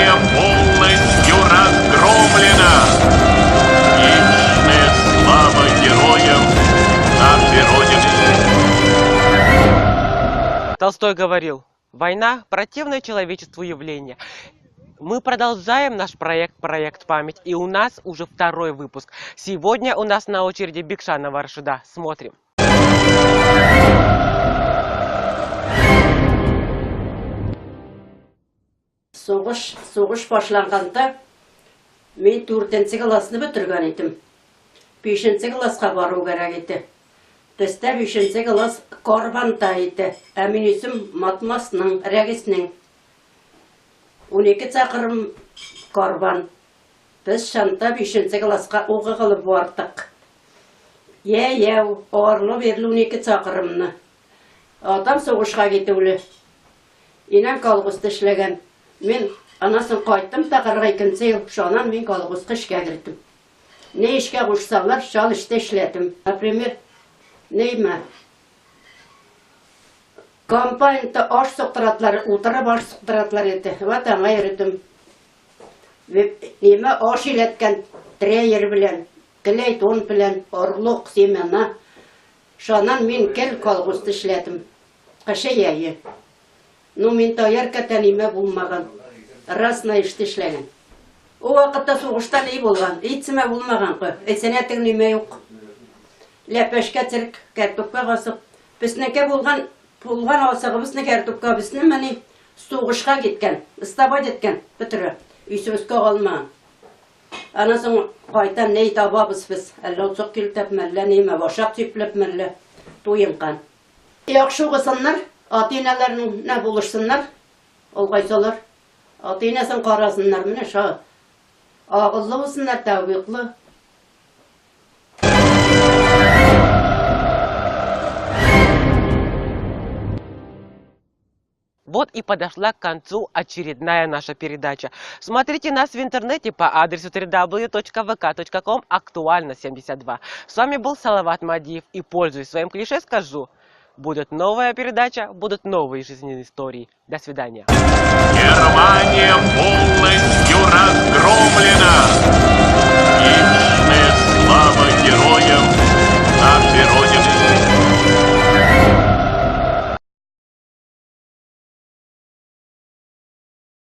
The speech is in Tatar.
Германия полностью разгромлена! Вечная слава героям нашей Родины! Толстой говорил: война – противное человечеству явление. Мы продолжаем наш проект «Проект Память», и у нас уже второй выпуск. Сегодня у нас на очереди Бекшанова Рашида. Смотрим. Сугыш, сугыш башланганда мин дүртенче классны бетергән идем. Бишенче класска бару кирәк иде. Бездә бишенче класс Корбанда иде. Ә мин үзем Матмасның, Рәгиснең. 12 чакрым Корбан. Без шунда бишенче класска укыгылып бардык. Йә-йәү, арлы-бирле 12 чакрымны. Атам сугышка китүле. Инәм колхозда эшләгән. Мин аннан соң кайттым та 42 ел, шуннан мин колхозга эшкә кердем. Ни эшкә кушсалар, шул эштә эшләдем. Например, неймә? Комбайнда аш суктыратлар, утырып аш суктыратлар иде. Вот аңа йөрдем. Нимә аш иләткән треер белән, клей тон белән, орлык, семена. Шуннан мин гел колхозда эшләдем. Кышы яе. Ну, мин таярка нимә булмаган. Разный эштә эшләгән. Ул вакытта сугышта ни булган? Итсемә булмаган ко. Әйтсәнә теге нимә юк. Ләпәшкә цирк, кәртүккә басып. Безнеке булган, булган асыгыбызны кәртүккә безне мени сугышка киткән, сдавать иткән бетерә. Өйсебезгә калмаган. Аннан соң кайтам, ни табабыз без? Әллә уцак килтәп, әллә нимә, башак сипләп, әллә туенкан. Яхшы укысыннар, ата-инәләренә булышсыннар, олгайсалар. Ата-инәсен карасыннар, менә ша. Акыллы булсыннар, тәүфыйклы. Вот и подошла к концу очередная наша передача. Смотрите нас в интернете по адресу www.vk.com актуально 72. С вами был Салават Мадиев, и, пользуясь своим клише, скажу: будет новая передача, будут новые жизненные истории. До свидания. Германия полностью разгромлена!